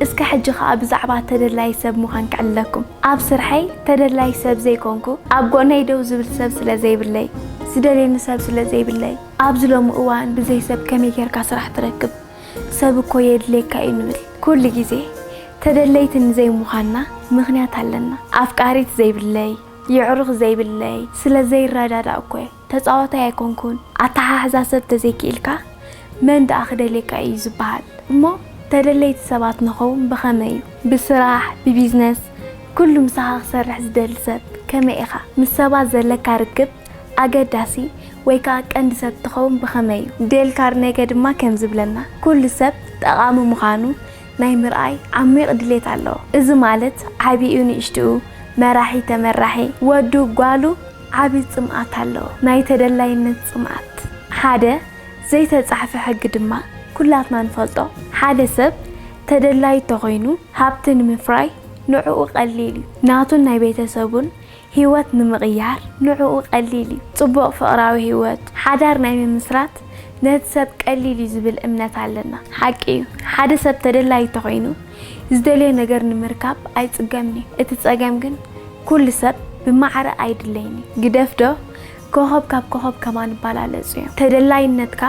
እስከ ሕጂ ኸኣ ብዛዕባ ተደላይ ሰብ ምዃን ክዕልለኩም። ኣብ ስርሐይ ተደላይ ሰብ ዘይኮንኩ፣ ኣብ ጎነይ ደው ዝብል ሰብ ስለ ዘይብለይ፣ ዝደልየኒ ሰብ ስለ ዘይብለይ፣ ኣብዚ ሎሚ እዋን ብዘይ ሰብ ከመይ ጌርካ ስራሕ ትረክብ? ሰብ እኮ የድልየካ እዩ ንብል። ኩሉ ግዜ ተደለይቲ ንዘይምዃንና ምኽንያት ኣለና። ኣፍቃሪት ዘይብለይ፣ የዕሩኽ ዘይብለይ፣ ስለ ዘይረዳዳእ እኮ እየ። ተጻዋታይ ኣይኮንኩን። ኣተሓሕዛ ሰብ ተዘይክኢልካ መን ደኣ ክደልየካ እዩ ዝበሃል? እሞ ተደለይቲ ሰባት ንኸውን ብኸመይ እዩ? ብስራሕ፣ ብቢዝነስ፣ ኩሉ ምሳኻ ክሰርሕ ዝደሊ ሰብ ከመይ ኢኻ? ምስ ሰባት ዘለካ ርክብ ኣገዳሲ ወይ ከኣ ቀንዲ ሰብ ትኸውን ብኸመይ እዩ? ዴል ካርኔገ ድማ ከም ዝብለና፣ ኩሉ ሰብ ጠቓሚ ምዃኑ ናይ ምርኣይ ዓሚቕ ድሌት ኣለዎ። እዚ ማለት ዓቢኡ ንእሽትኡ፣ መራሒ ተመራሒ፣ ወዱ ጓሉ ዓቢ ጽምኣት ኣለዎ። ናይ ተደላይነት ጽምኣት። ሓደ ዘይተጻሕፈ ሕጊ ድማ ኩላትና ንፈልጦ። ሓደ ሰብ ተደላይ ተኾይኑ ሃብቲ ንምፍራይ ንዕኡ ቀሊል እዩ። ናቱን ናይ ቤተሰቡን ህይወት ንምቕያር ንዕኡ ቀሊል እዩ። ጽቡቕ ፍቕራዊ ህይወት፣ ሓዳር ናይ ምምስራት ነቲ ሰብ ቀሊል እዩ ዝብል እምነት ኣለና። ሓቂ እዩ፣ ሓደ ሰብ ተደላይ ተኾይኑ ዝደልዮ ነገር ንምርካብ ኣይጽገምን እዩ። እቲ ጸገም ግን ኩሉ ሰብ ብማዕረ ኣይድለይን እዩ። ግደፍ ዶ፣ ኮኸብ ካብ ኮኸብ ከማን ይበላለጹ እዮም። ተደላይነትካ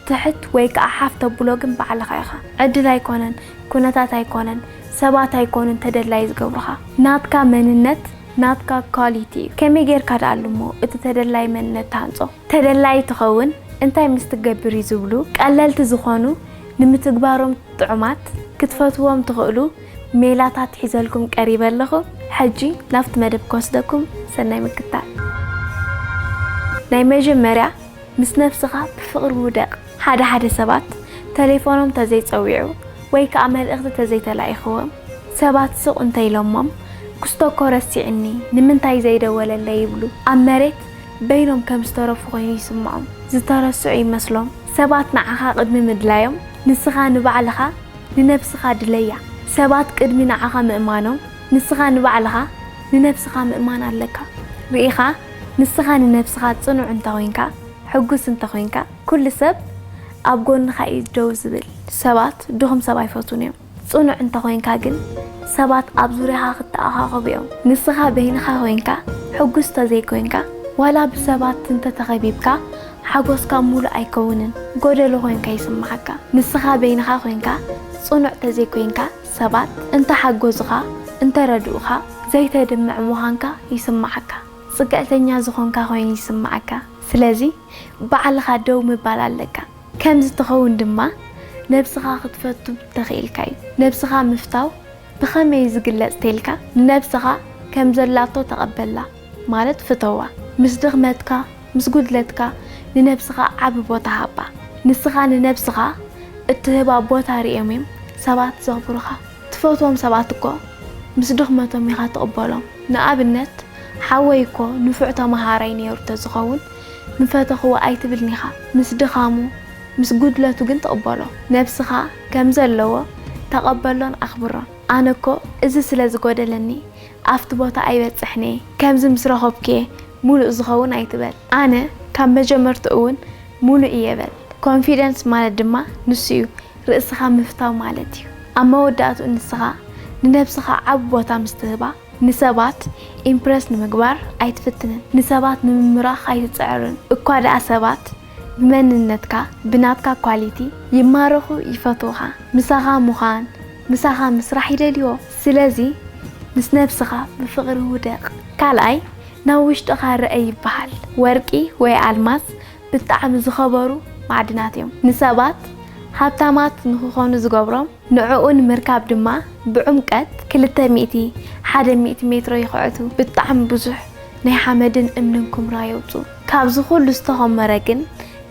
ትሕት ወይ ከኣ ሓፍ ተብሎ ግን ባዕልኻ ኢኻ። ዕድል ኣይኮነን፣ ኩነታት ኣይኮነን፣ ሰባት ኣይኮኑን ተደላይ ዝገብሩኻ። ናትካ መንነት፣ ናትካ ኳሊቲ እዩ። ከመይ ጌርካ ደኣ ኣሉ እሞ እቲ ተደላይ መንነት ትሃንጾ? ተደላይ ትኸውን እንታይ ምስ ትገብር እዩ ዝብሉ ቀለልቲ ዝኾኑ ንምትግባሮም ጥዑማት ክትፈትዎም ትኽእሉ ሜላታት ሒዘልኩም ቀሪበ ኣለኹ። ሕጂ ናብቲ መደብ ክወስደኩም ሰናይ ምክታል። ናይ መጀመርያ ምስ ነብስኻ ብፍቕሪ ውደቕ። ሓደ ሓደ ሰባት ተሌፎኖም ተዘይጸዊዑ ወይ ከኣ መልእኽቲ ተዘይተላኢኽዎም ሰባት ስቕ እንተኢሎሞም ክስቶኮ ረሲዕኒ ንምንታይ ዘይደወለለይ ይብሉ። ኣብ መሬት በይኖም ከም ዝተረፉ ኮይኑ ይስምዖም። ዝተረስዑ ይመስሎም። ሰባት ንዓኻ ቅድሚ ምድላዮም ንስኻ ንባዕልኻ ንነብስኻ ድለያ። ሰባት ቅድሚ ንዓኻ ምእማኖም ንስኻ ንባዕልኻ ንነብስኻ ምእማን ኣለካ። ርኢኻ ንስኻ ንነብስኻ ጽኑዕ እንተኾይንካ ሕጉስ እንተኾይንካ ኩሉ ሰብ ኣብ ጎንኻ እዩ ደው ዝብል። ሰባት ድኹም ሰብ ኣይፈቱን እዮም። ጽኑዕ እንተኾይንካ ግን ሰባት ኣብ ዙርያኻ ክተኣኻኸቡ እዮም። ንስኻ በይንኻ ኮይንካ ሕጉስ ተዘይኮይንካ ዋላ ብሰባት እንተተኸቢብካ ሓጎስካ ሙሉእ ኣይከውንን፣ ጎደሎ ኮይንካ ይስምዓካ። ንስኻ በይንኻ ኮይንካ ጽኑዕ ተዘይኮይንካ ሰባት እንተሓጎዙኻ እንተረድኡኻ ዘይተድምዕ ምዃንካ ይስምዓካ። ጽግዕተኛ ዝኾንካ ኮይኑ ይስምዓካ። ስለዚ ባዕልኻ ደው ምባል ኣለካ። ከምዚ ትኸውን ድማ ነብስኻ ክትፈቱ ተኽኢልካ እዩ። ነብስኻ ምፍታው ብኸመይ እዩ ዝግለጽ ተልካ ንነብስኻ ከም ዘላቶ ተቐበላ ማለት ፍተዋ። ምስ ድኽመትካ ምስ ጉድለትካ ንነብስኻ ዓቢ ቦታ ሃባ። ንስኻ ንነብስኻ እትህባ ቦታ ርእዮም እዮም ሰባት ዘኽብሩኻ። ትፈትዎም ሰባት እኮ ምስ ድኽመቶም ኢኻ ትቕበሎም። ንኣብነት ሓወይ እኮ ንፉዕ ተመሃራይ ነይሩ ተዝኸውን ምፈተኽዎ ኣይትብልን ኢኻ። ምስ ድኻሙ ምስ ጉድለቱ ግን ትቕበሎ። ነብስኻ ከም ዘለዎ ተቐበሎን ኣኽብሮን። ኣነ እኮ እዚ ስለ ዝጎደለኒ ኣብቲ ቦታ ኣይበጽሕን እየ፣ ከምዚ ምስ ረኸብኩ እየ ሙሉእ ዝኸውን ኣይትበል። ኣነ ካብ መጀመርትኡ እውን ሙሉእ እየ በል። ኮንፊደንስ ማለት ድማ ንሱ እዩ፣ ርእስኻ ምፍታው ማለት እዩ። ኣብ መወዳእትኡ ንስኻ ንነብስኻ ዓቢ ቦታ ምስ ትህባ ንሰባት ኢምፕረስ ንምግባር ኣይትፍትንን። ንሰባት ንምምራኽ ኣይትጽዕርን። እኳ ደኣ ሰባት ብመንነትካ ብናትካ ኳሊቲ ይማረኹ ይፈትዉኻ። ምሳኻ ምዃን ምሳኻ ምስራሕ ይደልይዎ። ስለዚ ምስ ነብስኻ ብፍቕሪ ውደቕ። ካልኣይ ናብ ውሽጥኻ ርኣይ ይበሃል። ወርቂ ወይ ኣልማዝ ብጣዕሚ ዝኸበሩ ማዕድናት እዮም። ንሰባት ሃብታማት ንኽኾኑ ዝገብሮም ንዕኡ ንምርካብ ድማ ብዕምቀት ክልተ ሚእቲ፣ ሓደ ሚእቲ ሜትሮ ይኽዕቱ። ብጣዕሚ ብዙሕ ናይ ሓመድን እምንን ኩምራ የውጽኡ። ካብዚ ኩሉ ዝተኾመረ ግን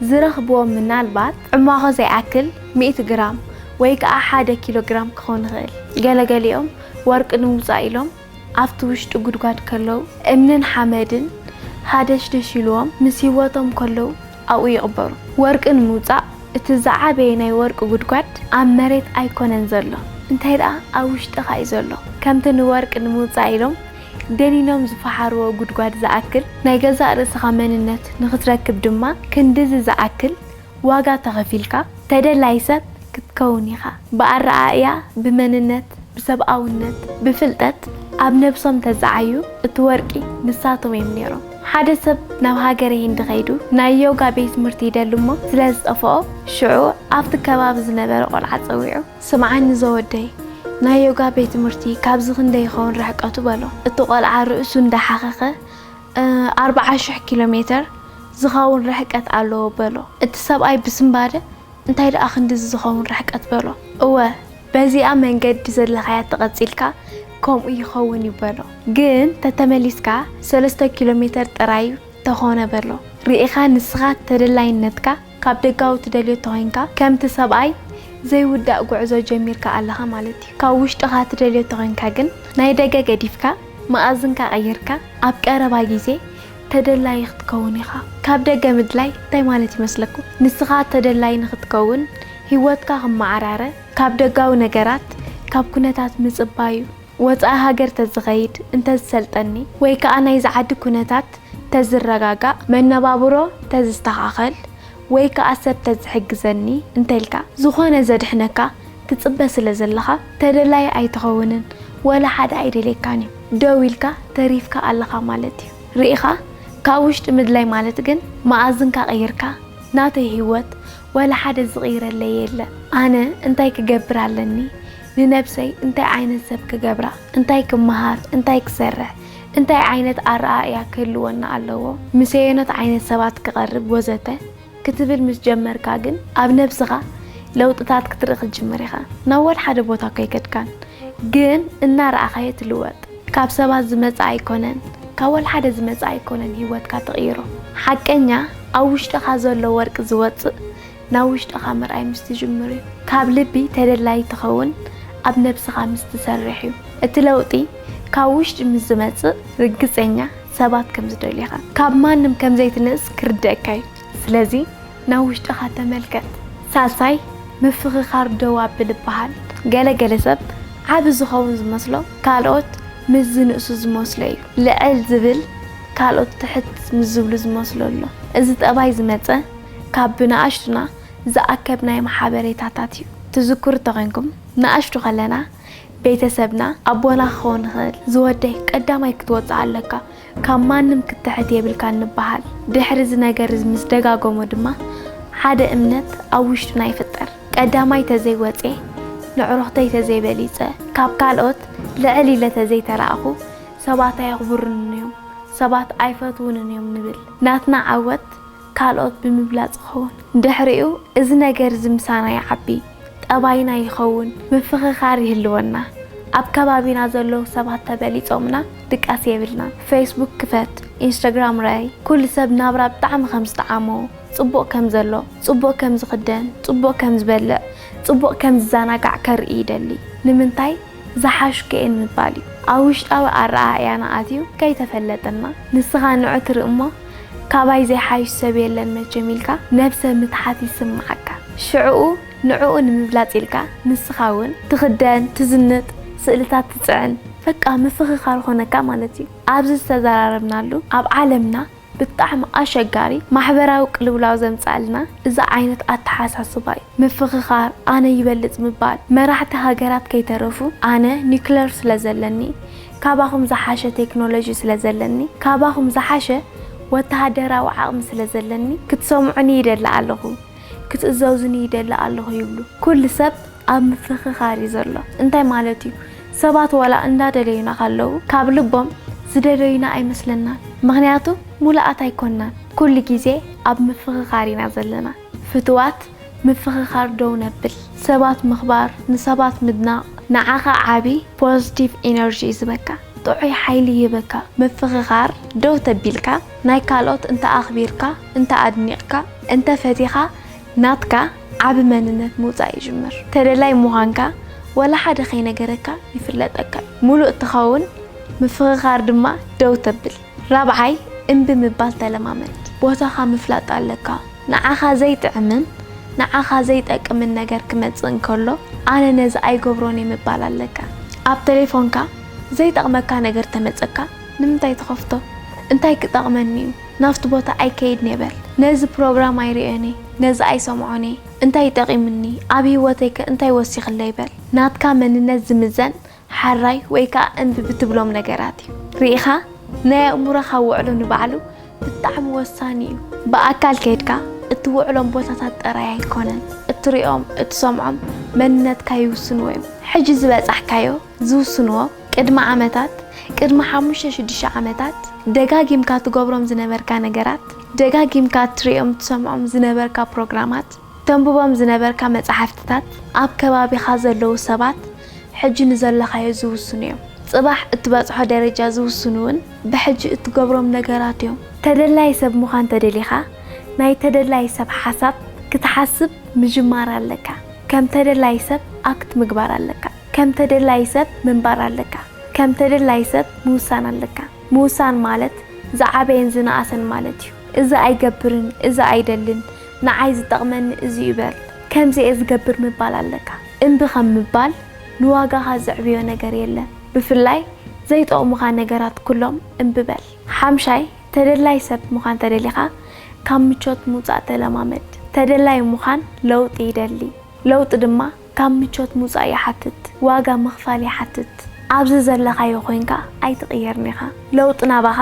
ዝረኽብዎ ምናልባት ዕማኾ ዘይኣክል ሚእቲ ግራም ወይ ከኣ ሓደ ኪሎ ግራም ክኸውን ይኽእል። ገለገሊኦም ወርቂ ንምውጻእ ኢሎም ኣብቲ ውሽጢ ጉድጓድ ከለዉ እምንን ሓመድን ሃደሽደሽ ኢልዎም ምስ ህይወቶም ከለዉ ኣብኡ ይቕበሩ። ወርቂ ንምውጻእ እቲ ዝዓበየ ናይ ወርቂ ጉድጓድ ኣብ መሬት ኣይኮነን ዘሎ፣ እንታይ ደኣ ኣብ ውሽጥኻ እዩ ዘሎ። ከምቲ ንወርቂ ንምውጻእ ኢሎም ደኒኖም ዝፈሓርዎ ጉድጓድ ዝኣክል ናይ ገዛእ ርእስኻ መንነት ንኽትረክብ ድማ ክንድዚ ዝኣክል ዋጋ ተኸፊልካ ተደላይ ሰብ ክት- ከውን ኢኻ። ብኣረኣእያ፣ ብመንነት፣ ብሰብኣውነት፣ ብፍልጠት ኣብ ነብሶም ተዘዓዩ እቲ ወርቂ ንሳቶም እዮም ነይሮም። ሓደ ሰብ ናብ ሃገረ ሂንዲ ከይዱ ናይ ዮጋ ቤት ትምህርቲ ይደሊ እሞ ስለ ዝጠፍኦ ሽዑ ኣብቲ ከባቢ ዝነበረ ቆልዓ ጸዊዑ፣ ስምዓኒ ዘወደይ፣ ናይ ዮጋ ቤት ትምህርቲ ካብዚ ክንደይ ይኸውን ርሕቀቱ በሎ። እቲ ቆልዓ ርእሱ እንዳሓኸኸ፣ እ፣ ኣርብዓ ሽሕ ኪሎ ሜተር ዝኸውን ርሕቀት ኣለዎ በሎ። እቲ ሰብኣይ ብስንባደ እንታይ ደኣ ክንድዚ ዝኸውን ርሕቀት በሎ። እወ፣ በዚኣ መንገዲ ዘለኻያ ተቐጺልካ ከምኡ ይኸውን እዩ በሎ። ግን ተተመሊስካ ሰለስተ ኪሎ ሜተር ጥራይ ተኾነ በሎ። ርኢኻ ንስኻ ተደላይነትካ ካብ ደጋዊ ትደልዮ ተኾይንካ ከምቲ ሰብኣይ ዘይውዳእ ጉዕዞ ጀሚርካ ኣለኻ ማለት እዩ። ካብ ውሽጥኻ ትደልዮ ተኾይንካ ግን ናይ ደገ ገዲፍካ መኣዝንካ ቀይርካ ኣብ ቀረባ ግዜ ተደላዪ ክትከውን ኢኻ። ካብ ደገ ምድላይ እንታይ ማለት ይመስለኩም? ንስኻ ተደላዪ ንኽትከውን ህይወትካ ክመዓራረ ካብ ደጋዊ ነገራት ካብ ኩነታት ምጽባይ እዩ። ወጻኢ ሃገር ተዝኸይድ እንተዝሰልጠኒ ወይ ከኣ ናይዚ ዓዲ ኩነታት ተዝረጋጋእ መነባብሮ ተዝስተኻኸል ወይ ከኣ ሰብ ተዝሕግዘኒ እንተልካ ዝኾነ ዘድሕነካ ትጽበ ስለ ዘለኻ ተደላዪ ኣይትኸውንን ወላ ሓደ ኣይደልየካን እዩ። ደው ኢልካ ተሪፍካ ኣለኻ ማለት እዩ። ርኢኻ ካብ ውሽጢ ምድላይ ማለት ግን መኣዝንካ ቀይርካ ናተይ ህይወት ወላ ሓደ ዝቕይረለይ የለ። ኣነ እንታይ ክገብር ኣለኒ? ንነብሰይ እንታይ ዓይነት ሰብ ክገብራ? እንታይ ክመሃር? እንታይ ክሰርሕ? እንታይ ዓይነት ኣረኣእያ ክህልወና ኣለዎ? ምስ ኣየኖት ዓይነት ሰባት ክቐርብ ወዘተ ክትብል ምስ ጀመርካ ግን ኣብ ነብስኻ ለውጥታት ክትርኢ ክትጅምር ኢኻ። ናብ ወላ ሓደ ቦታ እኮ ኣይከድካን፣ ግን እናረኣኻዮ ትልወጥ። ካብ ሰባት ዝመጽእ ኣይኮነን፣ ካብ ወላ ሓደ ዝመጽእ ኣይኮነን ህይወትካ ትቕይሮ። ሓቀኛ ኣብ ውሽጥኻ ዘሎ ወርቂ ዝወጽእ ናብ ውሽጥኻ ምርኣይ ምስ ትጅምር እዩ። ካብ ልቢ ተደላይ ትኸውን ኣብ ነብስኻ ምስ ትሰርሕ እዩ። እቲ ለውጢ ካብ ውሽጢ ምስ ዝመጽእ ርግጸኛ ሰባት ከም ዝደልዩኻ፣ ካብ ማንም ከም ዘይትንእስ ክርደአካ እዩ። ስለዚ ናብ ውሽጥኻ ተመልከት። ሳልሳይ ምፍኽኻር ደው ኣብል ይበሃል። ገለ ገለ ሰብ ዓቢ ዝኸውን ዝመስሎ ካልኦት ምስ ዝንእሱ ዝመስሎ እዩ። ልዕል ዝብል ካልኦት ትሕት ምስ ዝብሉ ዝመስሎ ኣሎ። እዚ ጠባይ ዝመጸ ካብ ብንኣሽቱና ዝኣከብ ናይ መሓበሬታታት እዩ። ትዝክሩ እንተኾይንኩም ንኣሽቱ ከለና ቤተሰብና ኣቦና ክኸውን ይኽእል፣ ዝወደይ ቀዳማይ ክትወጽእ ኣለካ፣ ካብ ማንም ክትሕት የብልካን ንበሃል። ድሕሪ እዚ ነገር እዚ ምስ ደጋገሞ ድማ ሓደ እምነት ኣብ ውሽጥና ይፍጠር። ቀዳማይ ተዘይወጽየ፣ ንዕሮኽተይ ተዘይበሊጸ፣ ካብ ካልኦት ልዕል ኢለ ተዘይተራእኹ ሰባት ኣየኽብሩንን እዮም፣ ሰባት ኣይፈትዉንን እዮም ንብል። ናትና ዓወት ካልኦት ብምብላጽ ይኸውን። ድሕሪኡ እዚ ነገር እዚ ምሳና ይዓቢ፣ ጠባይና ይኸውን፣ ምፍኽኻር ይህልወና። ኣብ ከባቢና ዘለዉ ሰባት ተበሊጾምና ድቃስ የብልናን። ፌስቡክ ክፈት፣ ኢንስታግራም ርኣይ፣ ኩሉ ሰብ ናብራ ብጣዕሚ ከም ዝጠዓሞ፣ ጽቡቕ ከም ዘሎ፣ ጽቡቕ ከም ዝኽደን፣ ጽቡቕ ከም ዝበልዕ፣ ጽቡቕ ከም ዝዘናጋዕ ከርኢ ይደሊ። ንምንታይ? ዝሓሽኩ እየ ንምባል እዩ። ኣብ ውሽጣዊ ኣረኣእያና ኣትዩ ከይተፈለጠና፣ ንስኻ ንዑ ትርኢ እሞ፣ ካባይ ዘይሓይሽ ሰብ የለን መቸም ኢልካ ነብሰ ምትሓት ይስምዓካ። ሽዕኡ ንዕኡ ንምብላጽ ኢልካ ንስኻ እውን ትኽደን፣ ትዝንጥ፣ ስእልታት ትጽዕን፣ በቃ ምፍኽኻር ኾነካ ማለት እዩ። ኣብዚ ዝተዘራረብናሉ ኣብ ዓለምና ብጣዕሚ ኣሸጋሪ ማሕበራዊ ቅልውላው ዘምጽኣልና እዚ ዓይነት ኣተሓሳስባ እዩ። ምፍኽኻር፣ ኣነ ይበልጽ ምባል፣ መራሕቲ ሃገራት ከይተረፉ ኣነ ኒክለር ስለ ዘለኒ ካባኹም ዝሓሸ ቴክኖሎጂ ስለ ዘለኒ፣ ካባኹም ዝሓሸ ወተሃደራዊ ዓቕሚ ስለ ዘለኒ፣ ክትሰምዑኒ ይደሊ ኣለኹ፣ ክትእዘዙኒ ይደሊ ኣለኹ ይብሉ። ኩሉ ሰብ ኣብ ምፍኽኻር እዩ ዘሎ። እንታይ ማለት እዩ? ሰባት ዋላ እንዳደለዩና ካለዉ ካብ ልቦም ዝደለዩና ኣይመስለናን። ምኽንያቱ ሙሉኣት ኣይኮንናን። ኩሉ ግዜ ኣብ ምፍኽኻር ኢና ዘለና። ፍትዋት ምፍኽኻር ደው ነብል። ሰባት ምኽባር፣ ንሰባት ምድናቕ ንዓኻ ዓቢ ፖዚቲቭ ኢነርጂ እዩ ዝህበካ። ጥዑይ ሓይሊ ይህበካ። ምፍኽኻር ደው ተቢልካ ናይ ካልኦት እንተ ኣኽቢርካ፣ እንተ ኣድኒቕካ፣ እንተ ፈቲኻ ናትካ ዓቢ መንነት ምውጻእ ይጅምር። ተደላይ ምዃንካ ወላ ሓደ ከይነገረካ ይፍለጠካ እዩ። ሙሉእ ትኸውን ምፍኽኻር ድማ ደው ተብል። ራብዓይ እምቢ ምባል ተለማመድ። ቦታኻ ምፍላጥ ኣለካ። ንዓኻ ዘይጥዕምን ንዓኻ ዘይጠቅምን ነገር ክመጽእ እንከሎ ኣነ ነዚ ኣይገብሮን እየ ምባል ኣለካ። ኣብ ተሌፎንካ ዘይጠቕመካ ነገር ተመጸካ ንምንታይ ትኸፍቶ? እንታይ ክጠቕመኒ እዩ? ናብቲ ቦታ ኣይከይድን እየ በል። ነዚ ፕሮግራም ኣይርእዮን እየ። ነዚ ኣይሰምዖን እየ። እንታይ ይጠቒምኒ? ኣብ ህይወተይከ እንታይ ወሲኽለይ? በል። ናትካ መንነት ዝምዘን ሓራይ ወይ ከኣ እምቢ ብትብሎም ነገራት እዩ። ርኢኻ? ናይ ኣእምሮኻ ውዕሎ ንባዕሉ ብጣዕሚ ወሳኒ እዩ። ብኣካል ከይድካ እትውዕሎም ቦታታት ጥራይ ኣይኮነን እትሪኦም፣ እትሰምዖም መንነትካ ይውስንዎ እዮም። ሕጂ ዝበጻሕካዮ ዝውስንዎ፣ ቅድሚ ዓመታት፣ ቅድሚ ሓሙሽተ ሽዱሽተ ዓመታት ደጋጊምካ ትገብሮም ዝነበርካ ነገራት፣ ደጋጊምካ እትሪኦም እትሰምዖም ዝነበርካ ፕሮግራማት፣ ተንብቦም ዝነበርካ መጻሕፍትታት፣ ኣብ ከባቢኻ ዘለዉ ሰባት ሕጂ ንዘለኻዮ ዝውስኑ እዮም። ጽባሕ እትበጽሖ ደረጃ ዝውስኑ እውን ብሕጂ እትገብሮም ነገራት እዮም። ተደላይ ሰብ ምዃን ተደሊኻ፣ ናይ ተደላይ ሰብ ሓሳብ ክትሓስብ ምጅማር ኣለካ። ከም ተደላይ ሰብ ኣክት ምግባር ኣለካ። ከም ተደላይ ሰብ ምንባር ኣለካ። ከም ተደላይ ሰብ ምውሳን ኣለካ። ምውሳን ማለት ዝዓበየን ዝነኣሰን ማለት እዩ። እዚ ኣይገብርን፣ እዚ ኣይደልን፣ ንዓይ ዝጠቕመኒ እዚ እዩ በል፣ ከምዚ እየ ዝገብር ምባል ኣለካ። እምቢ ከም ምባል ንዋጋኻ ዘዕብዮ ነገር የለን። ብፍላይ ዘይጠቕሙኻ ነገራት ኩሎም እምቢ በል። ሓምሻይ፣ ተደላይ ሰብ ምዃን ተደሊኻ ካብ ምቾት ምውጻእ ተለማመድ። ተደላይ ምዃን ለውጢ ይደሊ። ለውጢ ድማ ካብ ምቾት ምውጻእ ይሓትት፣ ዋጋ ምኽፋል ይሓትት። ኣብዚ ዘለኻዮ ኮይንካ ኣይትቕየርን ኢኻ። ለውጢ ናባኻ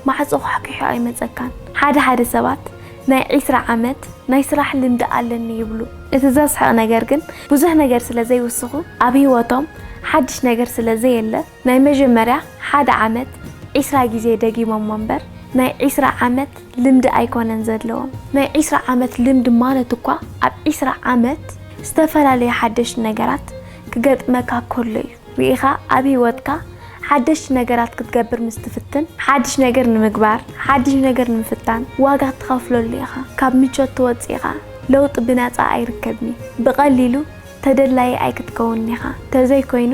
ማዕጾ ኳሕኲሑ ኣይመጸካን። ሓደ ሓደ ሰባት ናይ ዒስራ ዓመት ናይ ስራሕ ልምዲ ኣለኒ ይብሉ። እቲ ዘስሕቕ ነገር ግን ብዙሕ ነገር ስለ ዘይውስኹ ኣብ ህይወቶም ሓድሽ ነገር ስለ ዘየለ ናይ መጀመርያ ሓደ ዓመት ዒስራ ግዜ ደጊሞሞ እምበር ናይ ዒስራ ዓመት ልምዲ ኣይኮነን ዘለዎም። ናይ ዒስራ ዓመት ልምዲ ማለት እኳ ኣብ ዒስራ ዓመት ዝተፈላለዩ ሓደሽቲ ነገራት ክገጥመካ ከሎ እዩ። ርኢኻ ኣብ ህይወትካ ሓደሽቲ ነገራት ክትገብር ምስ ትፍትን ሓድሽ ነገር ንምግባር ሓድሽ ነገር ንምፍታን ዋጋ ትኸፍለሉ ኢኻ። ካብ ምቾት ትወጽእ ኢኻ። ለውጢ ብነጻ ኣይርከብን እዩ። ብቐሊሉ ተደላዪ ኣይክትከውንን ኢኻ። ተዘይኮይኑ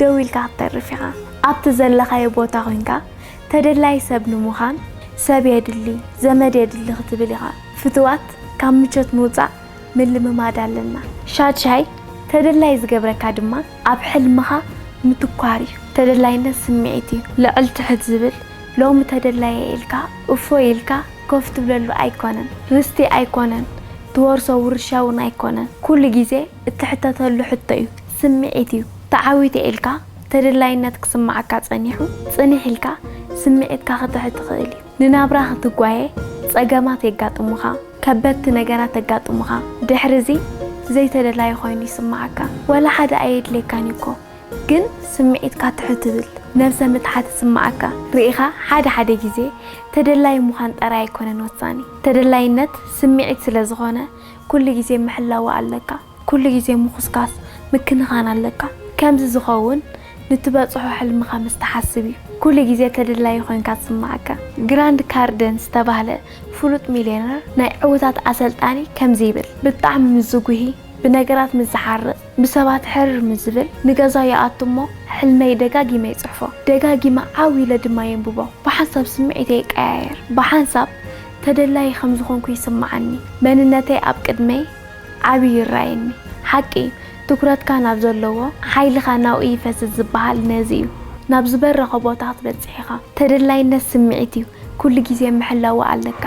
ደው ኢልካ ክትተርፍ ኢኻ። ኣብቲ ዘለኻዮ ቦታ ኮይንካ ተደላዪ ሰብ ንምዃን ሰብ የድሊ፣ ዘመድ የድሊ ክትብል ኢኻ። ፍትዋት ካብ ምቾት ምውጻእ ምልምማድ ኣለና። ሻድሻይ ተደላዪ ዝገብረካ ድማ ኣብ ሕልምኻ ምትኳር እዩ። ተደላይነት ስምዒት እዩ። ልዕል ትሕት ዝብል ሎሚ ተደላየ ኢልካ እፎ ኢልካ ኮፍ ትብለሉ ኣይኮነን። ርስቲ ኣይኮነን። ትወርሶ ውርሻ እውን ኣይኮነን። ኩሉ ግዜ እትሕተተሉ ሕቶ እዩ። ስምዒት እዩ። ተዓዊተ ኢልካ ተደላይነት ክስምዓካ ጸኒሑ ጽንሕ ኢልካ ስምዒትካ ክትሕት ትኽእል እዩ። ንናብራ ክትጓየ ጸገማት የጋጥሙኻ። ከበድቲ ነገራት የጋጥሙኻ። ድሕሪ እዚ ዘይተደላዪ ኮይኑ ይስምዓካ። ወላ ሓደ ኣየድልየካን እዩ እኮ። ግን ስምዒትካ ትሕት ትብል፣ ነብሰ ምትሓት ይስምዓካ። ርኢኻ፣ ሓደ ሓደ ግዜ ተደላዪ ምዃን ጥራይ ኣይኮነን ወሳኒ። ተደላይነት ስምዒት ስለ ዝኾነ ኩሉ ግዜ ምሕላው ኣለካ። ኩሉ ግዜ ምኹስካስ፣ ምክንኻን ኣለካ። ከምዚ ዝኸውን ንትበጽሖ ሕልምኻ ምስ ትሓስብ እዩ ኩሉ ግዜ ተደላዪ ኮይንካ ዝስምዓካ። ግራንት ካርደን ዝተባህለ ፍሉጥ ሚልዮነር ናይ ዕዉታት ኣሰልጣኒ ከምዚ ይብል፣ ብጣዕሚ ምስ ዝጉሂ፣ ብነገራት ምስ ዝሓርቕ፣ ብሰባት ሕርር ምስ ዝብል ንገዛ ይኣቱ እሞ ሕልመይ ደጋጊመ ይጽሕፎ። ደጋጊመ ዓው ኢለ ድማ የንብቦ። ብሓንሳብ ስምዒተይ ይቀያየር። ብሓንሳብ ተደላዪ ከም ዝኾንኩ ይስምዓኒ። መንነተይ ኣብ ቅድመይ ዓብዩ ይረኣየኒ። ሓቂ እዩ፣ ትኩረትካ ናብ ዘለዎ፣ ሓይልኻ ናብኡ ይፈስስ ዝበሃል ነዚ እዩ። ናብ ዝበረኸ ቦታ ክትበጽሕ ኢኻ። ተደላይነት ስምዒት እዩ፣ ኩሉ ግዜ ምሕላው ኣለካ።